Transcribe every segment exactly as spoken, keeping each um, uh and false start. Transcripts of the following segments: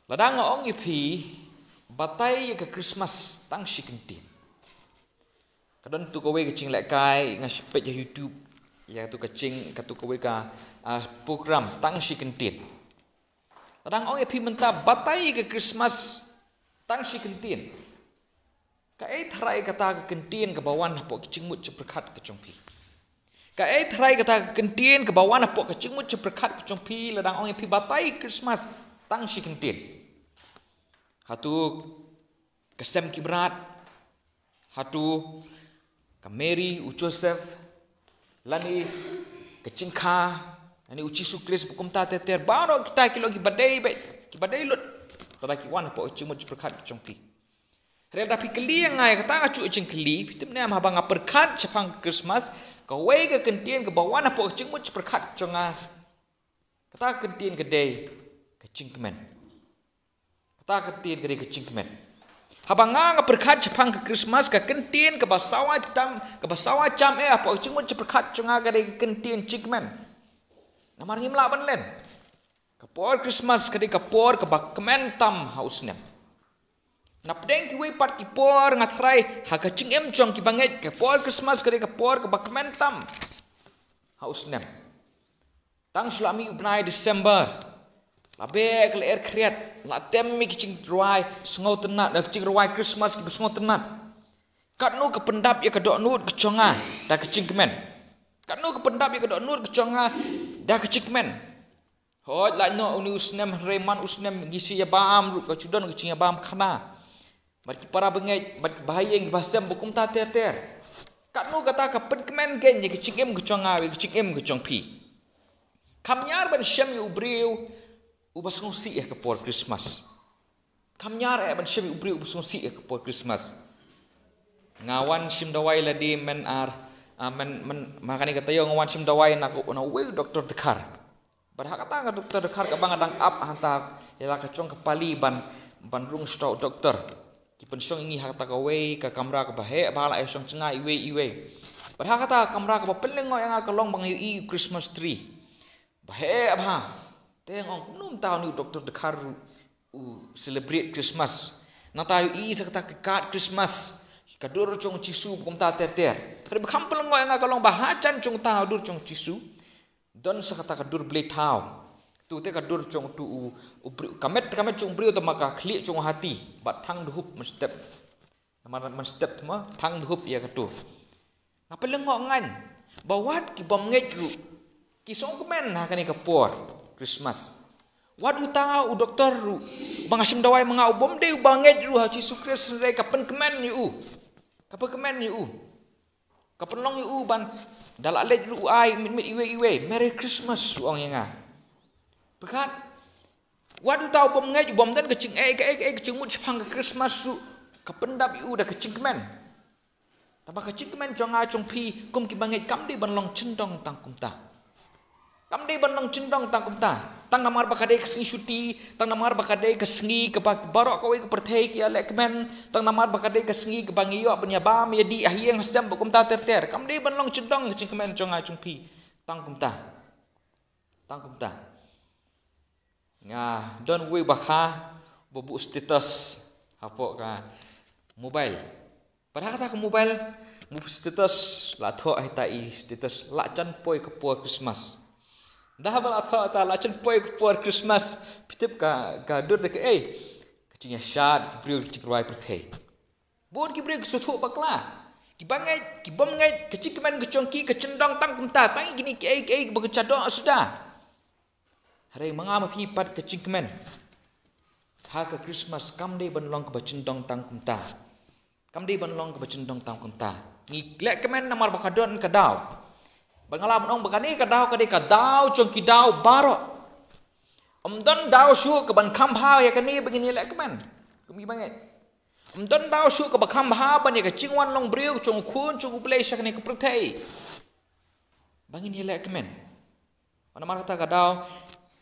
Lada nga ong ïa phi, batai ïa ka Christmas tang shi kyntien. Ka don tu kawei ka jinglehkai, nga shu peit ha YouTube, ïa tu ka jing, ka tu kawei ka, ah, program tang shi kyntien. Lada nga ong ïa phi mynta, batai ïa ka Christmas tang shi kyntien. Kaei tharai kata ka kyntien kaba wan hapoh ka jingmut jingpyrkhat ka jong phi? Kaei tharai kata ka kyntien kaba wan hapoh ka jingmut jingpyrkhat ka jong phi lada nga ong ïa phi batai Christmas tang shi kyntien? Hato ka sem ki brat? Hato ka Mary, u Joseph, lane ka jingkha, lane u Jisu Khrist, ba kumta ter ter, baroh kita ki long kiba dei beit, kiba dei lut. Lada ki wan hapoh ka jingmut jingpyrkhat ka jong phi. Hynrei lada phi kylli ïa nga ïa kata ka juh jingkylli, phi tip ne em, haba nga pyrkhat shaphang ka Christmas, kawei ka kyntien kaba wan hapoh ka jingmut jingpyrkhat jong nga, kata ka kyntien ka dei ka jingkmen. Kata ka kyntien ka dei ka jingkmen. Haba nga nga pyrkhat shaphang ka Christmas, ka kyntien kaba sawa tam, kaba sawa jam eh hapoh ka jingmut jingpyrkhat jong nga ka dei ka kyntien jingkmen. Namar ngim lah ban len. Ka por Christmas ka dei ka por kaba kmen tam ha u snem. Na pdeng kiwei pat ki por nga tharai ha ka jingim jong kiba ngeit, ka por Christmas ka dei ka por kaba kmen tam ha u snem. Tang shu la mih u bnai December, la beh ka lyer khriat, la tem ïa ki jingrwai sngewtynnat, ki jingrwai Christmas kiba sngewtynnat. Katno ka pyndap ïa ka dohnud ka jong nga da ka jingkmen? Katno ka pyndap ïa ka dohnud ka jong nga da ka jingkmen? Hooid, lait noh une u snem, hynrei man u snem ngi shu ïabam ruh, ka ju don ka jingïabam khana bad ki para bangeit, bad ki bahaïing ki bahasem ba kumta ter ter. Katno kata ka pynkmen kein ïa ka jingim ka jong nga, ïa ka jingim ka jong phi? Kham ñiar ban shem ïa u briew uba sngewsih ïa ka por Christmas. Kham ñiar eh ban shem ïa u briew uba sngewsih ïa ka por Christmas. Nga wan shim dawai lade mynhynnin, ah, myn, myn, ma kane ka taïew nga wan shim dawai na ka, na uwei u doktor dkhar. Bad ha kata ka doktor dkhar kaba nga dang ap hangta ïa la ka jong ka pali ban, ban rung sha uta u doktor. Ki pynshong ïa ngi ha kata kawei ka kamra kaba heh bha, la ïashong jngai iwei iwei. Bad ha kata ka kamra kaba pynlyngngoh ïa nga ka long ba nga ïohi u Christmas tree. Ba heh bha. Te nga ong kumno mynta une u doktor dkhar ruh u celebrate Christmas. Nangta ïohi sa kata ka card Christmas, ka dur jong u Jisu ba kumta ter ter. Hynrei ba kham pynlyngngoh ïa nga ka long ba hajan jong uta u dur jong u Jisu, don sa kata ka dur blei thaw. Tu te ka dur jong utu u, u briew, ka met, ka met jong u briew te ma ka khlieh jong u hati. Bad thang duhup mynstep. Namar mynstep te ma thang duhup ïa katu. Nga pynlyngngoh ngan ba wat ki bym ngeit ruh ki sngewkmen ha kane ka por Christmas. Wat uta u doktor ruh ba nga shim dawai ma nga, u bym dei uba ngeit ruh ha u Jisu Khrist, hynrei ka pynkmen ïa u. Ka pynkmen ïa u. Ka pynlong ïa u ban da la leit ruh u ai mit mit iwei iwei, "Merry Christmas," u ong ïa nga. Pyrkhat, wat uta u bym ngeit, u bym don ka jingeh, ka, ka, ka jingmut shaphang ka Christmas ruh, ka pyndap ïa u da ka jingkmen. Tangba ka jingkmen jong nga jong phi kum kiba ngeit kam dei ban long jyndong tang kumta. Kam dei ban long jyndong tang kumta. Tang namar ba ka dei ka sngi shuti, tang namar ba ka dei ka sngi kaba baroh kawei ka pyrthei ki ïalehkmen, tang namar ba ka dei ka sngi kaba ngi ïoh ban ïabam ïadih ha ïing ha sem ba kumta ter ter. Kam dei ban long jyndong ka jingkmen jong nga jong phi tang kumta. Tang kumta. Nga don uwei u bakha ba buh status hapoh ka mobile. Bad ha kata ka mobile, u buh status, la thoh hita i status, "La jan poi ka por Christmas." Ynda haba la thoh ta, "La jan poi ka por Christmas," phi tip ka, ka dur da kaei? Ka jingïashad ki briew, ki jingrwai pyrthei. Bun ki briew ki sngewthuh bakla. Kiba ngeit, ki bym ngeit, ka jingkmen ka jong ki ka jyndong tang kumta, tang ïa kine kiei kiei kiba ka jadoh suda. Hynrei ma nga ma phi pat ka jingkmen ha ka Christmas kam dei ban long kaba jyndong tang kumta. Kam dei ban long kaba jyndong tang kumta. Ngi lehkmen namar ba ka don ka daw. Ba nga lah ban ong ba kane ka daw ka dei ka daw jong ki daw baroh. Ym don daw shuh ka ban kham bha ïa kane ba ngin ïaleh kmen. Kumne ba ngeit. Ym don daw shuh ka ba kham bha ban ïa ka jingwan long briew jong u Khun jong u Blei sha kane ka pyrthei ba ngin ïaleh kmen. Namar kata ka daw,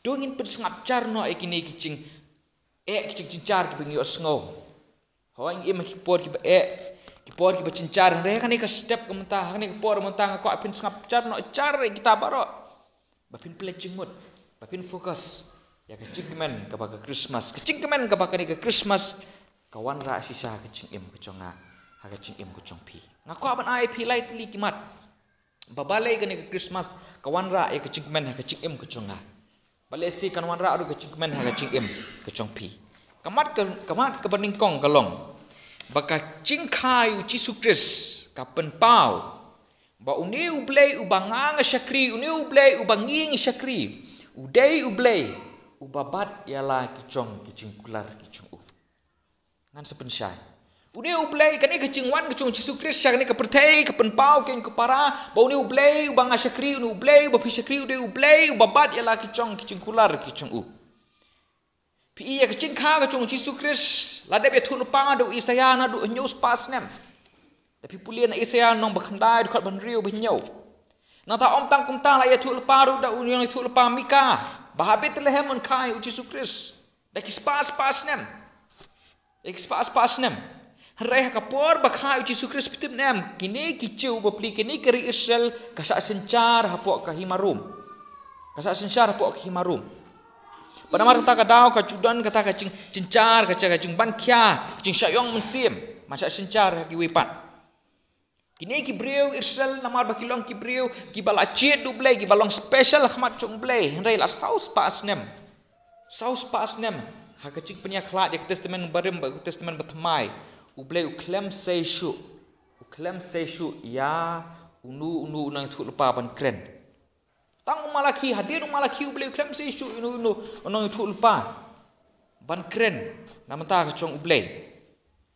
to ngin pynsngap jar noh ïa kine ki jing, eh, ki jingjynjar kiba ngi ïohsngew. Hooid, ngi im ha ki por kiba eh, ki por kiba jynjar. Hynrei ha kane ka step ka mynta, ha kane ka por mynta, nga kwah phin sngap jar noh jar ïa kita baroh. Ba phin pynleit jingmut, ba phin focus ïa ka jingkmen kaba ka Christmas, ka jingkmen kaba kane ka Christmas ka wanrah shisha ha ka jingim ka jong nga, ha ka jingim ka jong phi. Nga kwah ban ai phi lai tylli ki mat ba balei kane ka Christmas ka wanrah ïa ka jingkmen ha ka jingim ka jong nga. Balei shi kan wanrah ruh ka jingkmen ha ka jingim ka jong phi. Ka mat ka, ka mat kaba nyngkong ka long ba ka jingkha ïa u Jisu Khrist ka pynpaw ba une U Blei uba nga nga shakri, une U Blei uba ngi ngi shakri, u dei U Blei uba bat ïa la ki jong ki jingkular ki jong u. Ngan sa pynshai. Une U Blei, kane ka jingwan ka jong u Jisu Khrist sha kane ka pyrthei ka pynpaw kein ka para ba une U Blei uba nga shakri, une U Blei uba phi shakri, u dei U Blei uba bat ïa la ki jong ki jingkular ki jong u. Phi i ïa ka jingkha ka jong u Jisu Khrist, la dep ïathuh lypa da u Isaïah naduh hynñiew spah snem. Da phi pule na Isaïah lynnong ba khyndai dkhot ba hynriew ba hynñiew. Nangta ym tang kumta, la ïathuh lypa ruh da u nongïathuh lypa Mika ba ha Bethlehem un kha ïa u Jisu Khrist. Da ki spah spah snem. Da ki spah spah snem. Hynrei ha ka por ba kha ïa u Jisu Khrist, phi tip ne em, kine ki Jiw bapli, kine ki ri Israel, ka shah synshar hapoh ka hima Rom. Ka shah synshar hapoh ka hima Rom. Bad namar kata ka daw ka ju don kata ka jing, synshar, ka jing, ka jingban khia, ka jingshah ïong mynsiem. Ban shah synshar ha kiwei pat. Kine ki briew Israel namar ba ki long ki briew kiba la jied da U Blei, kiba long special ha khmat jong U Blei. Hynrei la saw spah snem. Saw spah snem ha ka jingpynïakhlad ïa ka Testament Barim bad ka Testament Bathymmai, U Blei u khlem sei shuh. U khlem sei shuh ïa uno uno u nongïathuhlypa ban kren. Tang u Malakhi, hadien u Malakhi U Blei u khlem sei shuh ïa uno uno u nongïathuhlypa ban kren na bynta ka jong U Blei.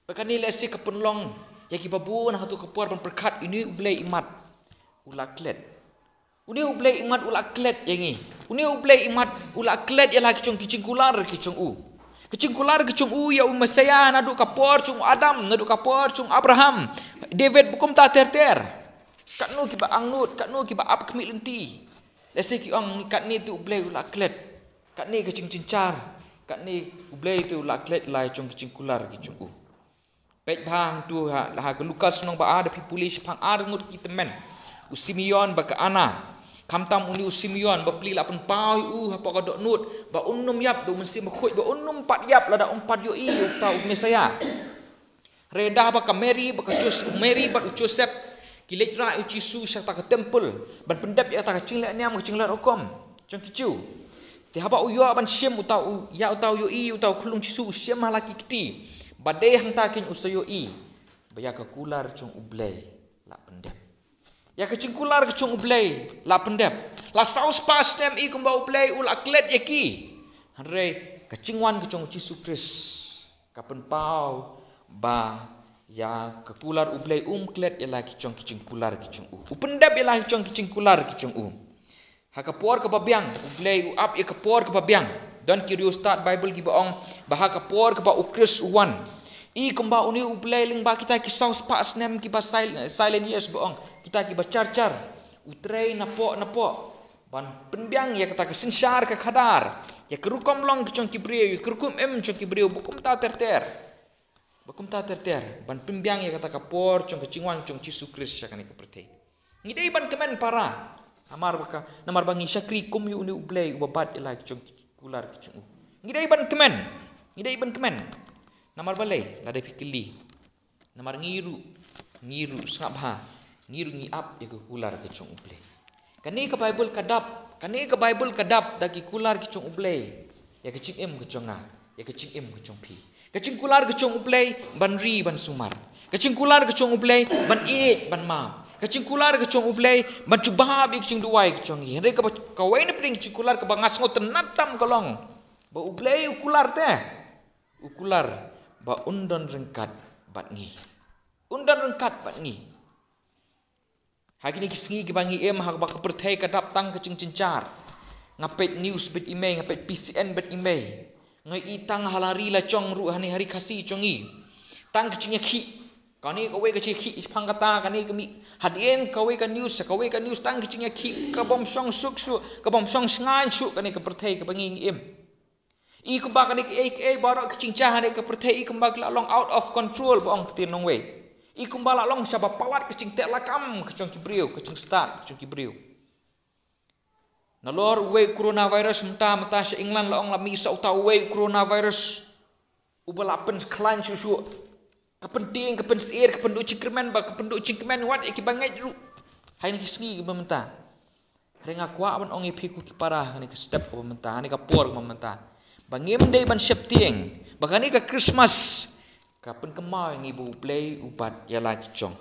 Bad kane lehse ka pynlong ïa kiba bun ha kato ka por ban pyrkhat, une U Blei imat u la klet. Une U Blei imat u la klet ïa ngi. Une U Blei imat u la klet ïa la ki jong ki jingkular ki jong u. Ki jingkular ki jong u ïa u Messiah naduh ka por jong u Adam, naduh ka por jong u Abraham, David, ba kumta ter ter. Katno kiba angnud, katno kiba ap khmih lynti. Lehse ki ong katne te U Blei u la klet. Katne ka jingjynjar. Katne U Blei te u la klet ïa la ki jong ki jingkular ki jong u. Peit bha hangto ha, ha ka Lukas lynnong ba ar, da phi pule shaphang ar ngut ki tymmen. U Simeon bad ka Anna. Khamtam une u Simeon bapli la pynpaw ïa u hapoh ka dohnud ba un ym ïap, da u Mynsiem Bakhuid, ba un ym pat ïap lada um pat ïohi ïa uta u Messiah. Hynrei da haba ka Mary bad ka Joseph, Mary bad u Joseph ki leit rah ïa u Jisu sha kata ka temple ban pyndep ïa kata ka jingleh niam, ka jingleh rukom jong ki Jiw. Te haba u ïoh ban shim uta u, ïa uta u ïohi, uta u khyllung Jisu, u shim ha la ki kti ba dei hangta kein u sa ïohi ba ïa ka kular jong U Blei la pyndep. Ïa ka jingkular ka jong U Blei la pyndep. La saw spah snem i kumba U Blei u la klet ïa ki. Hynrei ka jingwan ka jong u Jisu Khrist ka pynpaw ba ïa ka kular U Blei um klet ïa la ki jong ki jingkular ki jong u. U pyndep ïa la ki jong ki jingkular ki jong u. Ha ka por kaba biang, U Blei u ap ïa ka por kaba biang. Don ki riewstad Baibl kiba ong ba ha ka por kaba u Khrist u wan, i kumba une U Blei lyngba kita ki saw spah snem kiba sil-, silent years ba ong, kita kiba jar jar, u trei napoh napoh ban pynbiang ïa kata ka synshar ka khadar, ïa ka rukom long ka jong ki briew, ïa ka rukom im jong ki briew, ba kumta ter ter. Ba kumta ter ter ban pynbiang ïa kata ka por jong ka jingwan jong u Jisu Khrist sha kane ka pyrthei. Ngi dei ban kmen para. Namar ba ka, namar ba ngi shakri kum ïa une U Blei uba bat ïa la ki jong ki kular ki jong u. Ngi dei ban kmen. Ngi dei ban kmen. Namar balei, lada phi kylli. Namar ngi ruh, ngi ruh, sngap bha, ngi ruh ngi ap ïa ka kular ka jong U Blei. Kane ka Baibl ka dap, kane ka Baibl ka dap da ki kular ki jong U Blei ïa ka jingim ka jong nga, ïa ka jingim ka jong phi. Ka jingkular ka jong U Blei ban ri ban sumar. Ka jingkular ka jong U Blei ban ïeit ban map. Ka jingkular ka jong U Blei ban jubab ïa ka jingduwai ka jong ngi. Hynrei kaba, kawei na pdeng ka jingkular kaba nga sngewtynnad tam ka long ba U Blei u kular te, u kular ba un don ryngkat bad ngi. Un don ryngkat bad ngi. Ha kine ki sngi kiba ngi im, ha kaba ka pyrthei ka dap tang ka jingjynjar, Nga peit news bad i mei, nga peit P C N bad i mei. Nga i tang ha la ri la jong ruh, ha ne ha ri Khasi jong i. Tang ka jingïakhih. Kane kawei ka jingïakhih shaphang kata, kane ka mih. Hadien kawei ka news, kawei ka news tang ka jingïakhih, ka bym shong suk suk, ka bym shong shngaiñ suk, kane ka pyrthei kaba ngi ngi im. I kumba kane kaei kaei baroh ka jingjia ha ne ka pyrthei, i kumba ka la long out of control, ba ong ktien nongwei. I kumba la long shaba palat ka jingteh lakam ka jong ki briew, ka jingstad ka jong ki briew. Nalor uwei u coronavirus mynta, mynta sha England la ong la mih sa uta uwei u coronavirus uba la pynkhlaiñ shuh shuh. Ka pyntieng, ka pynsyier, ka pynduh jingkyrmen, ba ka pynduh jingkmen wat ïa kiba ngeit ruh. Ha kine ki sngi kiba mynta. Hynrei nga kwah ban ong ïa phi ko ki para, ha kane ka step kaba mynta, ha kane ka por kaba mynta, ba ngim dei ban sheptieng ba kane ka Christmas ka pynkynmaw ïa ngi ba U Blei u bat ïa la ki jong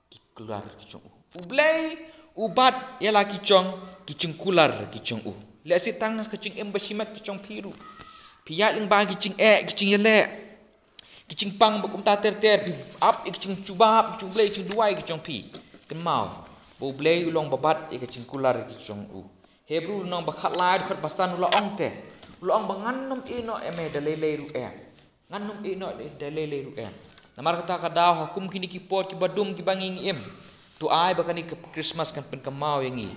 ki kular ki jong u. U Blei u bat ïa la ki jong ki jingkular ki jong u. Lehse tang ha ka jingim ba shimet ki jong phi ruh, phi ïaid lyngba ki jingeh, ki jingïaleh, ki jingpang ba kumta ter ter, phi ap ïa ki jingshubha, ki jong U Blei, ki jingduwai ki jong phi. Kynmaw ba U Blei u long ba bat ïa ki jingkular ki jong u. Hebru lynnong ba khatlai, dkhot ba san, u la ong te, u la ong ba ngan nym ïehnoh ïa me da lei lei ruh em. Ngan nym ïehnoh da lei lei ruh em. Namar kata ka daw, ha kum kine ki por kiba dum kiba ngi ngi im, to ai ba kane ka Christmas kan pynkynmaw ïa ngi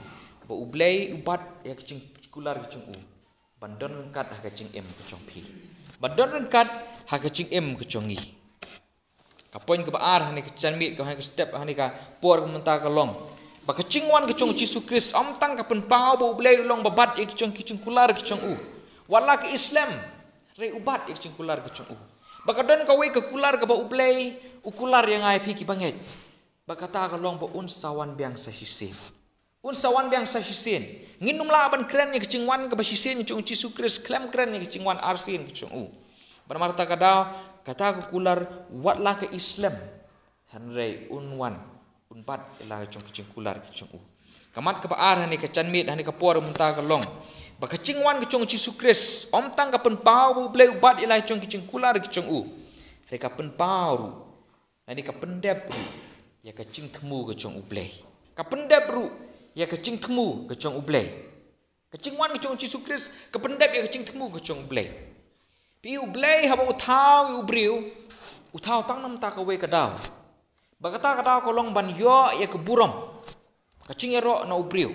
ba U Blei u bat ïa ki jingkular ki jong u ban don ryngkat ha ka jingim ka jong phi, ban don ryngkat ha ka jingim ka jong ngi. Ka point kaba ar ha kane ka janmiet, ha kane ka step, ha kane ka por kaba mynta ka long ba ka jingwan ka jong U Jisu Khrist ym tang ka pynpaw ba U Blei u long ba bat ïa ki jong ki jingkular ki jong u. Wat la ka i slem, hynrei u bat ïa ki jingkular ki jong u. Ba ka don kawei ka kular kaba U Blei u kular ïa nga ïa phi kiba ngeit. Ba kata ka long ba un sa wan biang sa shisien. Un sa wan biang sa shisien. Ngin nym lah ban kren ïa ka jingwan kaba shisien ka jong U Jisu Khrist khlem kren ïa ka jingwan arsien ka jong u. Bad namar kata ka daw, kata ka kular wat la ka i slem, hynrei un wan, un bat ïa la ka jong ka jingkular ka jong u. Ka mat kaba ar ha kane ka janmiet, ha kane ka por mynta ka long ba ka jingwan ka jong U Jisu Khrist ym tang ka pynpaw ba U Blei u bat ïa la ka jong ka jingkular ka jong u, hynrei ka pynpaw ruh, lane ka pyndep ruh ïa ka jingthmu ka jong U Blei. Ka pyndep ruh ïa ka jingthmu ka jong U Blei. Ka jingwan ka jong U Jisu Khrist ka pyndep ïa ka jingthmu ka jong U Blei. Phi, U Blei haba u thaw ïa u briew, u thaw tang na bynta kawei ka daw. Ba kata ka daw ka long ban ïoh ïa ka burom, ka jingïaroh na u briew.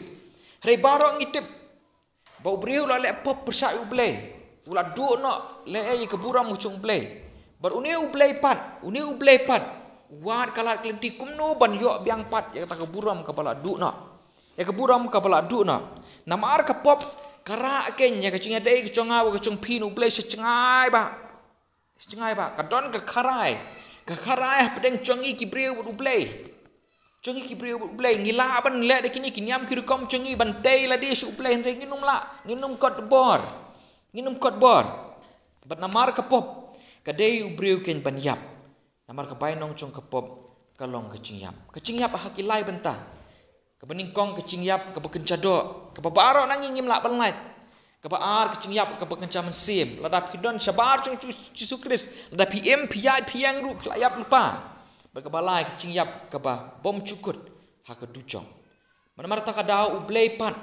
Hynrei baroh ngi tip ba u briew u la leh pop pyrshah ïa U Blei, u la duh noh leh ïa ka burom ka jong U Blei. Bad une U Blei pat, une U Blei pat u wad ka lad ka lynti kumno ban ïoh biang pat ïa kata ka burom kaba la duh noh, ïa ka burom kaba la duh noh. Namar ka pop ka rah kein ïa ka jingïadei ka jong nga bad ka jong phi na U Blei sha jngai bha. Sha jngai bha, ka don ka kharai, ka kharai hapdeng jong ngi ki briew bad U Blei. Jong ngi ki briew bad U Blei, ngi lah ban leh da kine ki niam ki rukom jong ngi ban tei lade sha U Blei, hynrei ngin nym lah, ngin nym kot bor. Ngin nym kot bor. Bad namar ka pop ka dei u briew kein ban ïap. Namar ka bainong jong ka pop ka long ka jingïap. Ka jingïap ha ki lai bynta. Kaba nyngkong ka jingïap kaba kynja doh, kaba baroh na ngi ngim lah ban lait. Kaba ar ka jingïap kaba kynja mynsiem. Lada phi don shabar jong Jisu, Jisu Khrist, lada phi im, phi ïaid, phi ïeng ruh, phi la ïap lypa. Bad kaba lai ka jingïap kaba bym jukut ha ka dujok. Namar kata ka daw U Blei pat,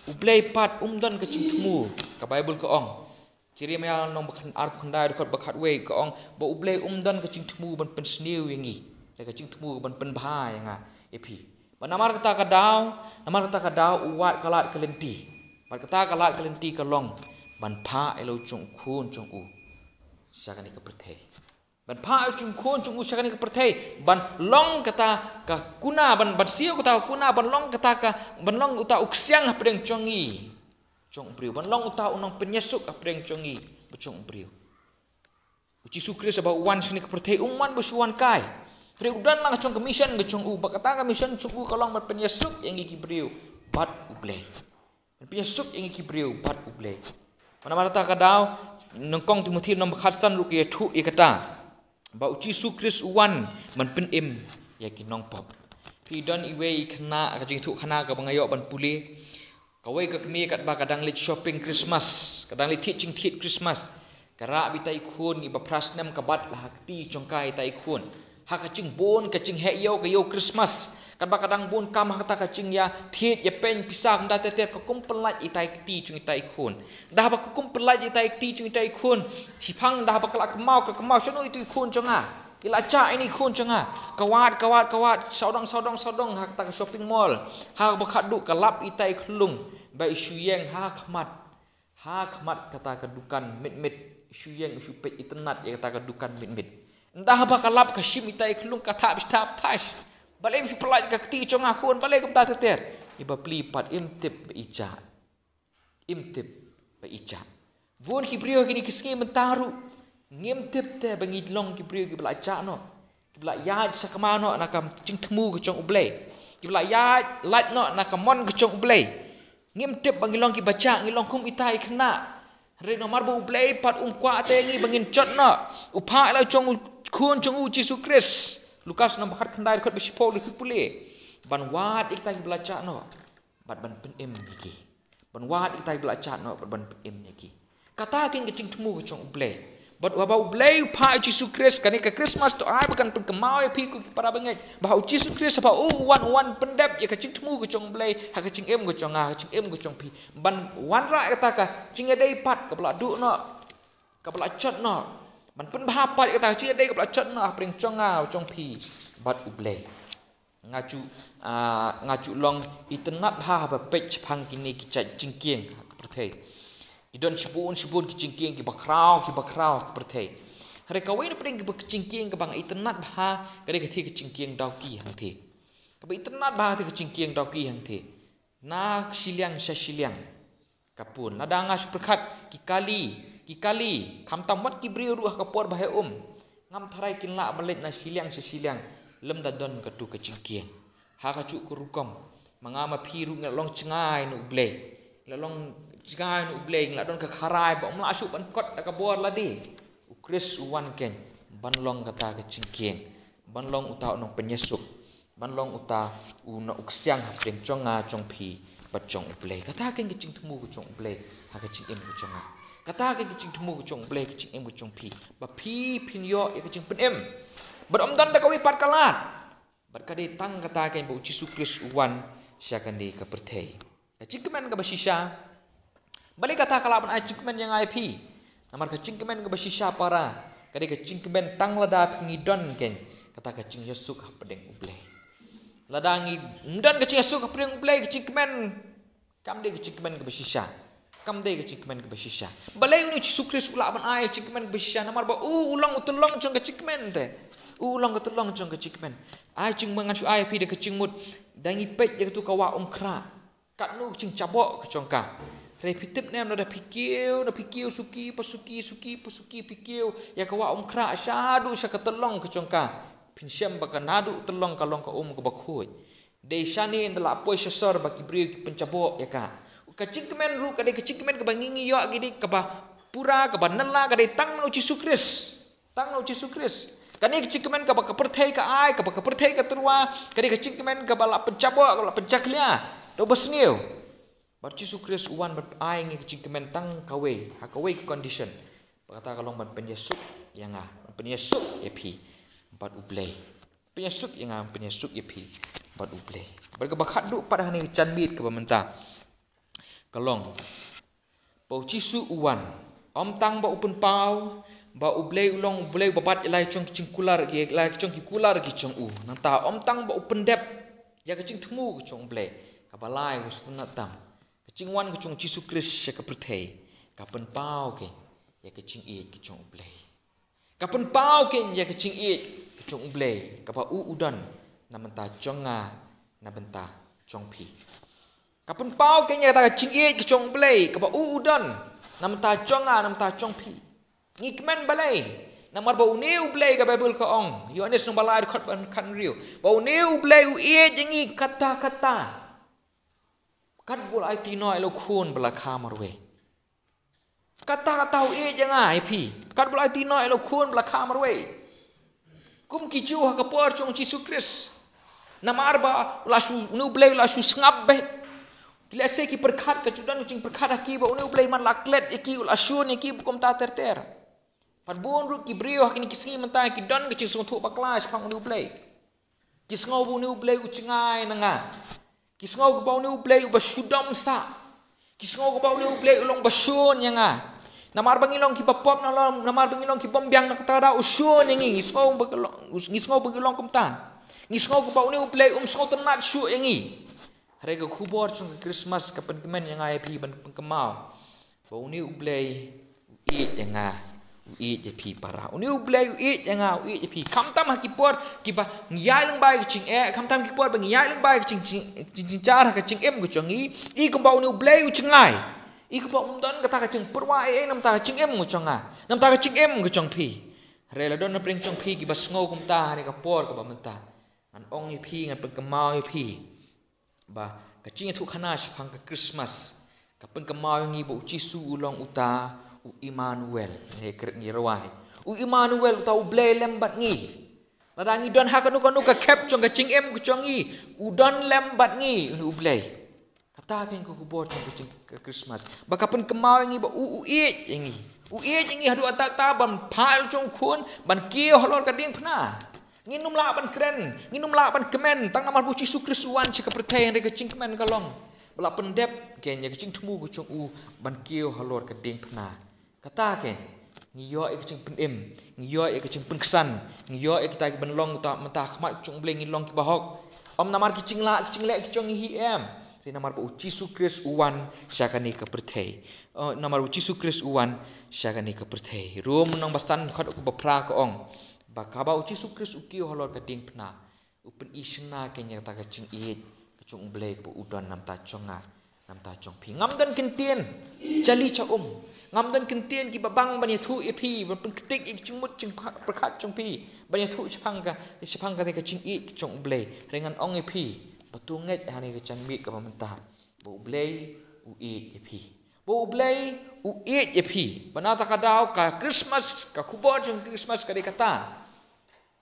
U Blei pat um don ka jingthmu. Ka Baibl ka ong, Jeremiah lynnong ba khan-, arphew khyndai, dkhot ba khatwei, ka ong ba U Blei um don ka jingthmu ban pynsniew ïa ngi, da ka jingthmu ban pynbha ïa nga, ïa phi. Bad namar kata ka daw, namar kata ka daw u wad ka lad ka lynti. Bad kata ka lad ka lynti ka long ban phah ïa la u jong u khun jong u sha kane ka pyrthei. Ban phah ïa la u jong u khun jong u sha kane ka pyrthei, ban long kata ka kuna, ban, ban siew kata ka kuna, ban long kata ka, ban long uta u ksiang hapdeng jong ngi, jong u briew, ban long uta u nongpynïasuk hapdeng jong ngi bad jong u briew. U Jisu Khrist haba u wan sha kane ka pyrthei, um wan ba shu wan kai. Hynrei u don la ka jong ka mission ka jong u, bad kata ka mission jong u ka long ban pynïasuk ïa ngi ki briew bad U Blei. Ban pynïasuk ïa ngi ki briew bad U Blei. Namar kata ka daw, nyngkong Timothi lynnong ba khatsan ruh ka ïathuh ïa kata, ba U Jisu Khrist u wan ban pynim ïa ki nongpop. Phi, don iwei i khynnah, ka jingïathuhkhana kaba nga ïoh ban pule. Kawei ka kmie katba ka dang leit shopping Christmas, ka dang leit thied jingthied Christmas, ka rah beit ïa i khun iba phra snem, ka bat la ha kti jong ka ïa i khun. Ha ka jingbun, ka jingheh ïew, ka ïew Christmas, Katba ka dang bun kam ha kata ka jingïathied ïapeiñ pisa kumta ter ter, ka kum pynlait ïa itai i kti jong itai i khun. Ynda haba ka kum pynlait ïa itai i kti jong itai i khun, shiphang ynda haba ka la kynmaw, ka kynmaw, shano itu i khun jong nga? I la jah ïa ini i khun jong nga. Ka wad, ka wad, ka wad, sawdong, sawdong, sawdong ha kata ka shopping mall. Haba khatduh ka lap ïa itai i khyllung ba i shu ïeng ha khmat. Ha khmat kata ka dukan mit mit, shu ïeng shu peit itynnad ïa kata ka dukan mit mit. Ynda haba ka lap ka shim itai i khyllung, ka thap shi thap thash. Balei phi pynlait ïa ka kti jong nga khun, balei kumta ter ter? Ïa ba pli pat im tip ba i jah. Im tip ba i jah. Bun ki briew kine ki sngi mynta ruh ngim tip te ba ngi long ki briew kiba la jah noh, kiba la ïaid sakma noh na ka jingthmu ka jong U Blei, kiba la ïaid lait noh na ka mon ka jong U Blei. Ngim tip ba ngi long kiba jah, ngi long kum itai i khynnah. Hynrei namar ba U Blei pat um kwah te ïa ngi ba ngin jot noh, u phah ïa la u khun jong u Jisu Khrist. Lukas lynnong ba khatkhyndai, dkhot ba shiphew, la pule ban wad ïa kita kiba la jah noh bad ban pynim ïa ki. Ban wad ïa kita kiba la jah noh bad ban pynim ïa ki. Kata keiñ ka jingthmu ka jong U Blei. Bad haba U Blei u phah ïa u Jisu Khrist, kane ka Christmas to ai ba kan pynkynmaw ïa phi ko ki para bangeit, ba ha u Jisu Khrist haba u wan, u wan pyndep ïa ka jingthmu ka jong U Blei ha ka jingim ka jong nga, ha ka jingim ka jong phi. Ban wanrah ïa kata ka jingïadei pat kaba la duh noh, kaba la jot noh. Ban pynbha pat ïa kata ka jingïadei kaba la jot noh hapdeng jong nga, jong phi bad U Blei. Nga ju, ah, nga ju long itynnad bha haba peit shaphang kine ki jait jingkieng ha ka pyrthei. Ki don shibun shibun ki jingkieng kiba khraw kiba khraw ha ka pyrthei. Hynrei kawei na pdeng kiba ki jingkieng kaba nga itynnad bha ka dei katei ka jingkieng dawki hangtei. Kaba itynnad bha katei ka jingkieng dawki hangtei. Na shiliang sha shiliang ka pun. Lada nga shu pyrkhat ki kali, ki kali, khamtam wat ki briew ruh ha ka por ba heh um, ngam tharai kin lah ban leit na shiliang sha shiliang lymda don katu ka jingkieng. Ha kajuh ka rukom, ma nga ma phi ruh ngi la long jngai na U Blei. Ngi la long jngai na U Blei, ngi la don ka kharai ba um lah shuh ban kot da ka bor lade. U Khrist u wan keiñ ban long kata ka jingkieng, ban long uta u nongpynïasuk, ban long uta u nongpynïasuk hapdeng jong nga jong phi bad jong U Blei. Kata keiñ ka jingthmu ka jong U Blei ha ka jingim ka jong nga. Kata keiñ ka jingthmu ka jong U Blei ha ka jingim ka jong phi, ba phi phin ïoh ïa ka jingpynim. Bad ym don da kawei pat ka lad. Bad ka dei tang kata keiñ ba U Jisu Khrist u wan sha kane ka pyrthei. Ka jingkmen kaba shisha. Balei kata ka lah ban ai jingkmen ïa nga ïa phi? Namar ka jingkmen kaba shisha para, ka dei ka jingkmen tang lada phi ngi don keiñ kata ka jingïasuk hapdeng U Blei. Lada ngim don ka jingïasuk hapdeng U Blei, ka jingkmen kam dei ka jingkmen kaba shisha. Kam dei ka jingkmen kaba shisha. Balei une U Jisu Khrist u lah ban ai jingkmen kaba shisha? Namar ba u, u long u tyllong jong ka jingkmen te. U, u long ka tyllong jong ka jingkmen. Ai jingkmen, ngan shu ai ïa phi da ka jingmut. Da ngi peit ïa katu ka wah umkhrah, katno ka jingjaboh ka jong ka. Hynrei phi tip ne em, lada phi kiew, lada phi kiew suki pa suki, suki pa suki phi kiew ïa ka wah umkhrah shaduh sha ka tyllong ka jong ka, phin shem ba ka naduh tyllong ka long ka um kaba khuid. Dei shane ynda la poi sha sor ba ki briew ki pynjaboh ïa ka. Ka jingkmen ruh ka dei ka jingkmen kaba ngi ngi ïoh, ka dei kaba pura, kaba nylla, ka dei tang na U Jisu Khrist. Tang na U Jisu Khrist. Kane ka jingkmen kaba ka pyrthei ka ai, kaba ka pyrthei ka tyrwa, ka dei ka jingkmen kaba la pynjaboh, kaba la pynjakhlia da uba sniew. Bad U Jisu Khrist u wan ban ai ngi ka jingkmen tang kawei, ha kawei ka condition. Ba kata ka long ban pynïasuk ïa nga, ban pynïasuk ïa phi bad U Blei. Pynïasuk ïa nga, pynïasuk ïa phi bad U Blei. Bad kaba khatduh pat hangne ka janmiet kaba mynta ka long ba U Jisu u wan, ym tang ba u pynpaw ba U Blei u long U Blei uba bat ïa la ki jong ki jingkular, ïa la ki jong ki kular ki jong u. Nangta ym tang ba u pyndep ïa ka jingthmu ka jong U Blei, kaba lai, kaba sngewtynnat tam. Ka jingwan ka jong U Jisu Khrist sha ka pyrthei ka pynpaw keiñ ïa ka jingïeit ka jong U Blei. Ka pynpaw keiñ ïa ka jingïeit ka jong U Blei kaba u u don na bynta jong nga, na bynta jong phi. Ka pynpaw keiñ ïa kata ka jingïeit ka jong U Blei kaba u u don na bynta jong nga, na bynta jong phi. Ngi kmen balei? Namar ba une U Blei, ka Baibl ka ong, Ïoannis lynnong ba lai, dkhot ba khathynriew, ba une U Blei u ïeit ïa ngi kata kata, katba u la aiti noh ïa la u khun ba la kha marwei. Kata kata u ïeit ïa nga ïa phi, katba u la aiti noh ïa la u khun ba la kha marwei. Kum ki Jiw ha ka por jong U Jisu Khrist, namar ba u la shu, une U Blei u la shu sngap beit. Ki lehse ki pyrkhat, ka ju don ka jingpyrkhat ha ki ba une U Blei man la klet ïa ki, u la shun ïa ki bad kumta ter ter. Pat bun ruh ki briew ha kine ki sngi mynta ki don ka jingsngewthuh bakla shaphang une U Blei. Ki sngew ba une U Blei u jngai na nga. Ki sngew ba une U Blei uba shu dom sah. Ki sngew ba une U Blei u long ba shun ïa nga. Namar ba ngi long kiba pop, namar ba ngi long ki bym biang, na kata ka daw u shun ïa ngi. Ngi sngew ba ngi long, ngi sngew ba ngi long kumta. Ngi sngew ba une U Blei um sngewtynnad shuh ïa ngi. Hynrei ka khubor jong ka Krismas ka pynkmen ïa nga ïa phi ban pynkynmaw ba une U Blei u ïeit ïa nga, u ïeit ïa phi para. Une U Blei u ïeit ïa nga, u ïeit ïa phi. Khamtam ha ki por kiba ngi ïaid lyngba ka jingeh, khamtam ki por ba ngi ïaid lyngba ka jing, jing, jing, jingjar ha ka jingim ka jong ngi, i kumba une U Blei u jngai. I kumba um don kata ka jingpyrwa ei ei na bynta ka jingim ka jong nga, na bynta ka jingim ka jong phi. Hynrei la don na pdeng jong phi kiba sngew kumta ha kane ka por kaba mynta. Ngan ong ïa phi, ngan pynkynmaw ïa phi ba ka jingïathuhkhana shaphang ka Krismas ka pynkynmaw ïa ngi ba U Jisu u long uta U Immanuel. Ngi kren, ngi rwai, U Immanuel, uta U Blei lem bad ngi. Lada ngi don ha kano kano ka khep jong ka jingim ka jong ngi, u don lem bad ngi une U Blei. Kata ka ïa ka khubor jong ka jing, ka Krismas ba ka pynkynmaw ïa ngi ba u, u ïeit ïa ngi. U ïeit ïa ngi haduh katta katta ban phah ïa la jong U Khun ban kiew halor ka diengphna. Ngin ym lah ban kren, ngin ym lah ban kmen tang namar ba U Jisu Khrist u wan sha ka pyrthei. Hynrei ka jingkmen ka long ba la pyndep keiñ ïa ka jingthmu ka jong u ban kiew halor ka diengphna. Kata keiñ, ngi ïoh ïa ka jingpynim, ngi ïoh ïa ka jingpynksan, ngi ïoh ïa kita kiban long uta mynta ha khmat ka jong U Blei, ngi long kiba hok. Ym namar ki jinglah, ki jingleh ki jong ngi hi em, hynrei namar ba U Jisu Khrist u wan sha kane ka pyrthei. Oh, namar U Jisu Khrist u wan sha kane ka pyrthei. Rom lynnong ba san, dkhot kaba phra ka ong ba kaba U Jisu Khrist u kiew halor ka diengphna, u pyni shynna keiñ ïa kata ka jingïeit ka jong U Blei kaba u don na bynta jong nga, na bynta jong phi. Ngam don kyntien jali cha um, ngam don kyntien kiba bang ban ïathuh ïa phi, ban pynktik ïa ki jingmut jingpyrkhat jong phi, ban ïathuh shaphang ka, shaphang kata ka jingïeit ka jong U Blei. Hynrei ngan ong ïa phi ba to ngeit ha kane ka janmiet kaba mynta ba U Blei u ïeit ïa phi. Ba U Blei u ïeit ïa phi. Ba na kata ka daw ka Krismas, ka khubor jong ka Krismas ka dei kata.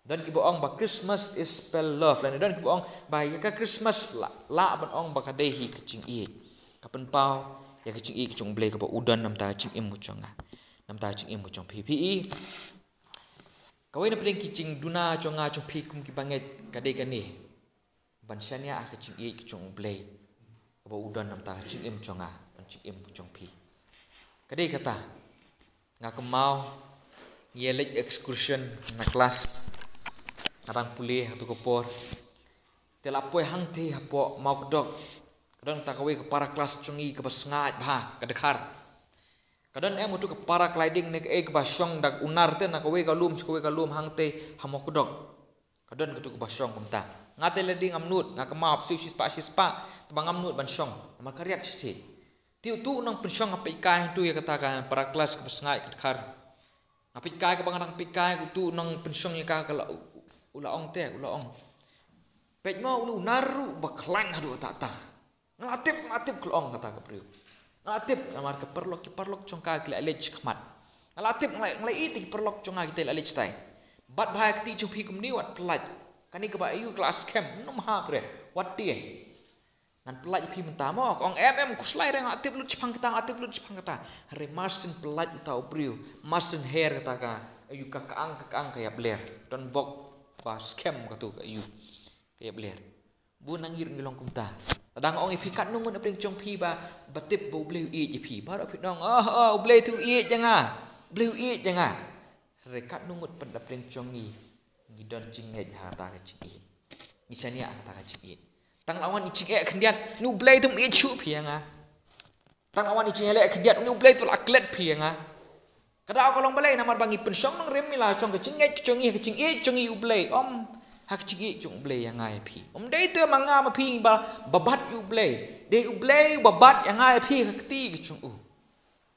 Don kiba ong ba Christmas is spell love. Lane don kiba ong ba ïa ka Krismas lah, lah ban ong ba ka dei hi ka jingïeit. Ka pynpaw ïa ka jingïeit ka jong U Blei kaba u don na bynta ka jingim ka jong nga, na bynta ka jingim ka jong phi. Phi i, kawei na pdeng ki jingduna jong nga jong phi kum kiba ngeit ka dei kane. Ban shaniah ha ka jingïeit ka jong U Blei kaba u don na bynta ka jingim jong nga bad jingim ka jong phi. Ka dei kata, nga kynmaw ngi ïa leit excursion na klas, nga dang pule ha katu ka por. Te la poi hangtei hapoh Mawkdok, ka don kata kawei ka para klas jong ngi kaba sngaid bha, ka dkhar. Ka don em katu ka paragliding ne kaei kaba shong da u nar te na kawei ka lum sha kawei ka lum hangtei ha Mawkdok. Ka don katu kaba shong kumta. Nga te lade ngam nud, nga kynmaw hap siew shispah shispah, te ba ngam nud ban shong namar ka riat shithi. Te utu u nongpynshong ha pyrthei hangtu ïa kata ka para klas kaba sngaid ka dkhar. Nga pyrthei kaba nga dang pyrthei, utu u nongpynshong ïa ka ka la, u la ong te, u la ong, peit mo, u nar ruh ba khlaiñ haduh katta katta. Nga la tip, nga la tip, ka la ong kata ka briew. Nga la tip namar ka paralok, ki paralok jong ka ki la leit shakhmat. Nga la tip, nga la, nga la ïohi te ki paralok jong nga kita la leit shatai. Bad bha ïa ka kti jong phi kumne, wat pynlait. Kane kaba aiu ka la skhem, ym hap re, wat tieng. Ngan pynlait ïa phi mynta mo, ka ong em em, khuslai re, nga la tip lut shaphang kata, nga la tip lut shaphang kata. Hynrei mar syn pynlait uta u briew, mar syn her kata ka aiu, ka ka ang, ka ka ang ka ïa bler. Don bok ba skhem katu ka aiu, ka ïa bler. Bun na ngi ruh ngi long kumta. Lada nga ong ïa phi katno ngut na pdeng jong phi ba, ba tip ba U Blei u ïeit ïa phi, baroh phin ong, oh, oh, U Blei te u ïeit ïa nga, U Blei u ïeit ïa nga. Hynrei katno ngut pat na pdeng jong ngi ngi don jingngeit ha kata ka jingïeit, ngi shaniah ha kata ka jingïeit? Tang la wan i jingeh khyndiat, une U Blei te um ïeit shuh phi ïa nga. Tang la wan i jingeh khyndiat, une U Blei te u la klet phi ïa nga. Ka daw ka long balei? Namar ba ngi pynshong nongrim ïa la jong ka jingngeit ka jong ngi ha ka jingïeit jong ngi ïa U Blei, ym ha ka jingïeit jong U Blei ïa nga ïa phi. Ym dei te ma nga ma phi ba, ba bat ïa U Blei. Dei U Blei ba bat ïa nga ïa phi ha ka kti ka jong u.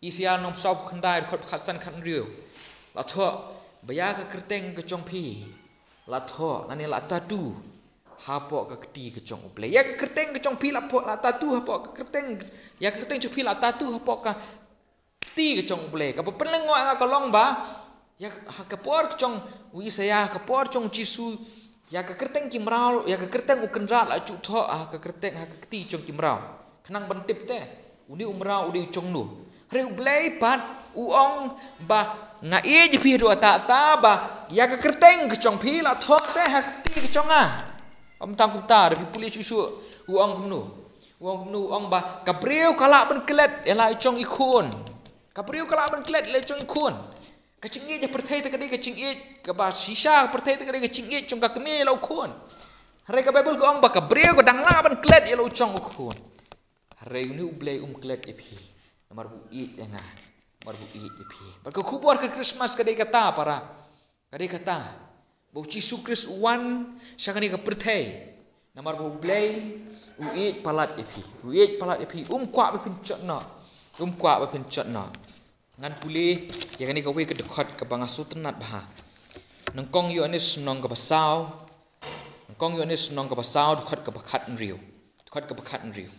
Isaïah lynnong sawphew khyndai, dkhot khatsan khathynriew. La thoh ba ïa ka kyrteng ka jong phi la thoh lane la tattoo hapoh ka kti ka jong U Blei. Ïa ka kyrteng ka jong phi la pho-, la tattoo hapoh ka kyrteng, ïa ka kyrteng jong phi la tattoo hapoh ka kti ka jong U Blei. Kaba pynlyngngoh ïa nga ka long ba ïa ha ka por ka jong u Isaïah, ha ka por jong u Jisu, ïa ka kyrteng ki mraw, ïa ka kyrteng u Kynrad la ju thoh ha ka kyrteng, ha ka kti jong ki mraw. Khnang ban tip te une u mraw u dei u jong no. Hynrei U Blei pat u ong ba nga ïeit ïa phi haduh katta katta, ba ïa ka kyrteng ka jong phi la thoh te ha ka kti ka jong nga. Ym tang kumta, da phi pule shuh shuh, u ong kumno? U ong kumno? U ong ba ka briew ka lah ban klet ïa la i jong i khun. Ka briew ka lah ban klet ïa la i jong i khun. Ka jingïeit ha pyrthei te ka dei ka jingïeit kaba shisha, ha pyrthei te ka dei ka jingïeit jong ka kmie ïa la u khun. Hynrei ka Baibl ka ong ba ka briew ka dang lah ban klet ïa la u jong u khun. Hynrei une u Blei um klet ïa phi namar ba u ïeit ïa nga, namar ba u ïeit ïa phi. Bad ka khubor ka Krismas ka dei kata, para. Ka dei kata ba u Jisu Khrist u wan sha kane ka pyrthei namar ba u Blei u ïeit palat ïa phi. U ïeit palat ïa phi. Um kwah ba phin jot noh. Um kwah ba phin jot noh. Ngan pule ïa kane kawei ka dkhot kaba nga sngewtynnat bha. Nyngkong Ïoannis lynnong kaba saw. Nyngkong Ïoannis lynnong kaba saw, dkhot kaba khathynriew. Dkhot kaba khathynriew.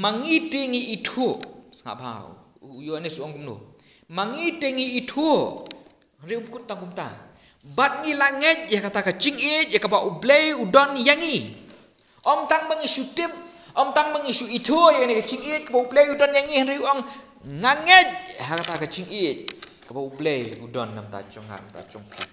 Ma ngi te ngi ithuh. Sngap bha, u Ïoannis u ong kumno? Ma ngi te ngi ithuh. Hynrei um kut tang kumta. Bad ngi la ngeit ïa kata ka jingïeit ïa kaba u Blei u don ïa ngi. Ym tang ba ngi shu tip, ym tang ba ngi shu ithuh ïa kane ka jingïeit kaba u Blei u don ïa ngi, hynrei u ong, nga ngeit ha kata ka jingïeit kaba u Blei u don na bynta jong nga, na bynta jong phi.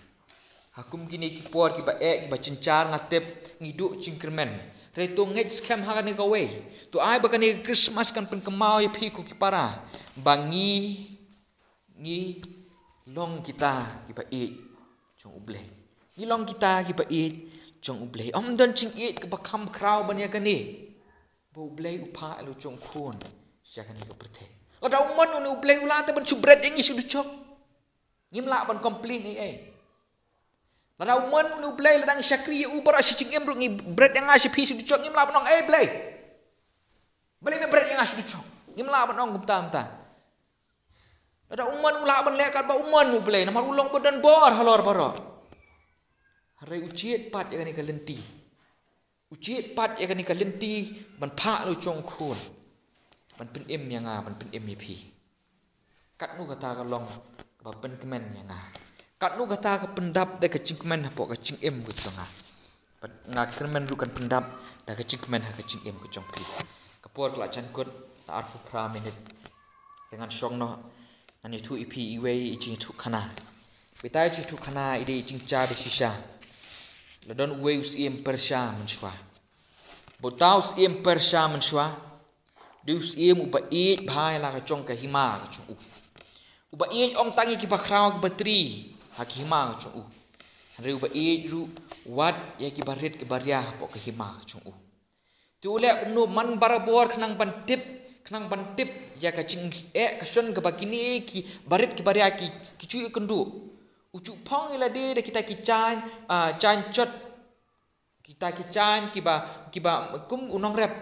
Ha kum kine ki por kiba eh, kiba jynjar, nga tip ngi duh jingkyrmen. Hynrei to ngeit skhem ha kane kawei. To ai ba kane ka Krismas kan pynkynmaw ïa phi ko ki para ba ngi, ngi long kita kiba ïeit jong u Blei. Ngi long kita kiba ïeit jong u Blei. Ym don jingïeit kaba kham khraw ban ïa kane, ba u Blei u phah ïa la u jong u khun sha kane ka pyrthei. Lada u mon une u Blei u lah te ban shu bret ïa ngi sha dujok, ngim lah ban complain ei ei. Lada u mon une u Blei, lada ngi shakri ïa u baroh shi jingim ruh, ngi bret ïa nga sha phi sha dujok, ngim lah ban ong, ei Blei, balei me bret ïa nga sha dujok? Ngim lah ban ong kumta kumta. Lada u mon u lah ban leh katba u mon u Blei namar u long ba don bor halor baroh. Hynrei u jied pat ïa kane ka lynti. U jied pat ïa kane ka lynti ban phah ïa la u jong u khun ban pynim ïa nga, ban pynim ïa phi. Katno kata ka long kaba pynkmen ïa nga. Katno kata ka pyndap da ka jingkmen hapoh ka jingim ka jong nga. Bad nga kyrmen ruh kan pyndap da ka jingkmen ha ka jingim ka jong phi. Ka por ka la jan kut, la arphew phra minit. Hynrei ngan shong noh, ngan ïathuh ïa phi iwei i jingïathuhkhana. Bad ita i jingïathuhkhana i dei i jingjia ba shisha. La don uwei u syiem Persha mynshuwa. Bad uta u syiem Persha mynshuwa, dei u syiem uba ïeit bha ïa la ka jong ka hima ka jong u. Uba ïeit ym tang ïa kiba khraw kiba tri ha ka hima ka jong u. Hynrei uba ïeit ruh wat ïa kiba rit kiba ria hapoh ka hima ka jong u. Te u leh kumno? Man barabor khnang ban tip, khnang ban tip ïa ka jingeh ka shon kaba kine kiba rit kiba ria ki, ki ju ïakynduh, u ju phong ïa lade da kita ki jaiñ, ah, jaiñ jot, kita ki jaiñ kiba, kiba kum u nongrep.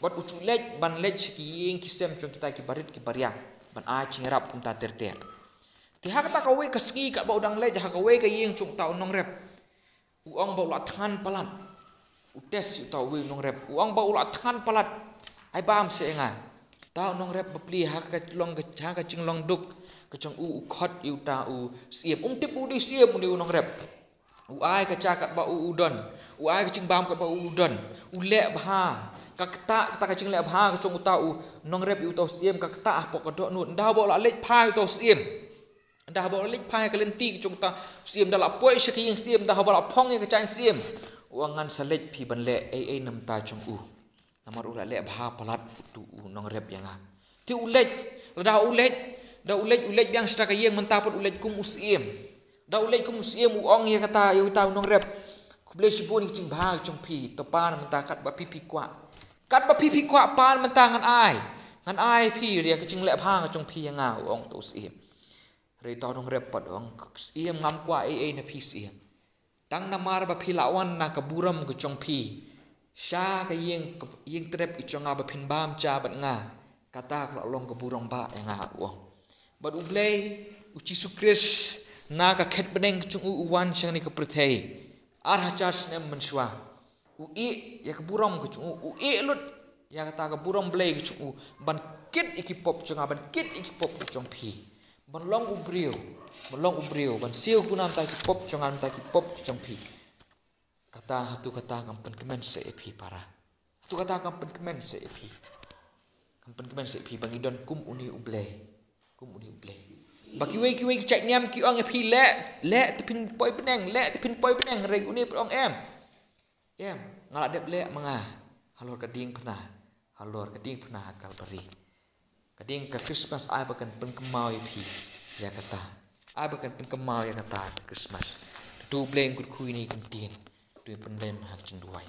Bad u ju leit ban leit sha ki ïing ki sem jong kita kiba rit kiba ria ban ai jingïarap kumta ter ter. Te ha kata kawei ka sngi katba u dang leit ha kawei ka ïing jong uta u nongrep, u ong ba u la thngan palat. U test ïa uta uwei u nongrep. U ong ba u la thngan palat. Ai bam seh ïa nga. Uta u nongrep bapli ha ka long ka, ha ka jinglong duk ka jong u, u khot ïa uta u syiem. Um tip u dei syiem une u nongrep. U ai ka jaka katba u, u don. U ai ka jingbam katba u, u don. U leh bha. Ka ktah, kata ka jingleh bha ka jong uta u nongrep ïa uta u syiem ka ktah hapoh ka dohnud. Ynda ba u la leit phai uta u syiem. Ynda haba u la leit phai ha ka lynti ka jong uta u syiem, da la poi sha ka ïing syiem, ynda haba la phong ïa ka jaiñ syiem, u ong ngan sa leit phi ban leh ei ei na bynta jong u. Namar u la leh bha palat utu u nongrep ïa nga. Te u leit, lada u leit, da u leit, u leit biang sha ka ïing mynta pat u leit kum u syiem. Da u leit kum u syiem u ong ïa kata ïa uta u nongrep. Khublei shibun ïa ka jingbha ka jong phi, to pan mynta katba phi phi kwah. Katba phi phi kwah pan mynta ngan ai. Ngan ai phi ïa ka jingleh bha ka jong phi ïa nga, u ong uta u syiem. Hynrei uta u nongrep pat u ong, syiem, ngam kwah ei ei na phi syiem. Tang namar ba phi la wan na ka burom ka jong phi sha ka ïing, ka ïing trep i jong nga ba phin bam ja bad nga. Kata ka la long ka burom ba ïa nga, u ong. Bad u Blei, u Jisu Khrist, na ka khet bneng ka jong u, u wan sha kane ka pyrthei. Ar hajar snem mynshuwa. U ïeh ïa ka burom ka jong u, u ïeh lut ïa kata ka burom Blei ka jong u, ban kit ïa ki pop jong nga, ban kit ïa ki pop ka jong phi. Ban long u briew, ban long u briew, ban siew kynnoh na bynta ki pop jong nga, na bynta ki pop ka jong phi. Kata, hato kata kam pynkmen seh ïa phi para? Hato kata kam pynkmen seh ïa phi? Kam pynkmen seh ïa phi ba ngi don kum une u Blei. Kum une u Blei. Ba kiwei kiwei ki jait niam ki ong ïa phi leh, leh te phin poi bneng, leh te phin poi bneng, hynrei une u ong em. Em, nga la dep leh ma nga halor ka diengphna, halor ka diengphna ha Kalbari. Ka dieng ka Christmas ai ba kan pynkynmaw ïa phi ïa kata. Ai ba kan pynkynmaw ïa kata ka Christmas. To U Blei un kyrkhu ïa ngi kum ktien. To pynlem ha ka jingduwai.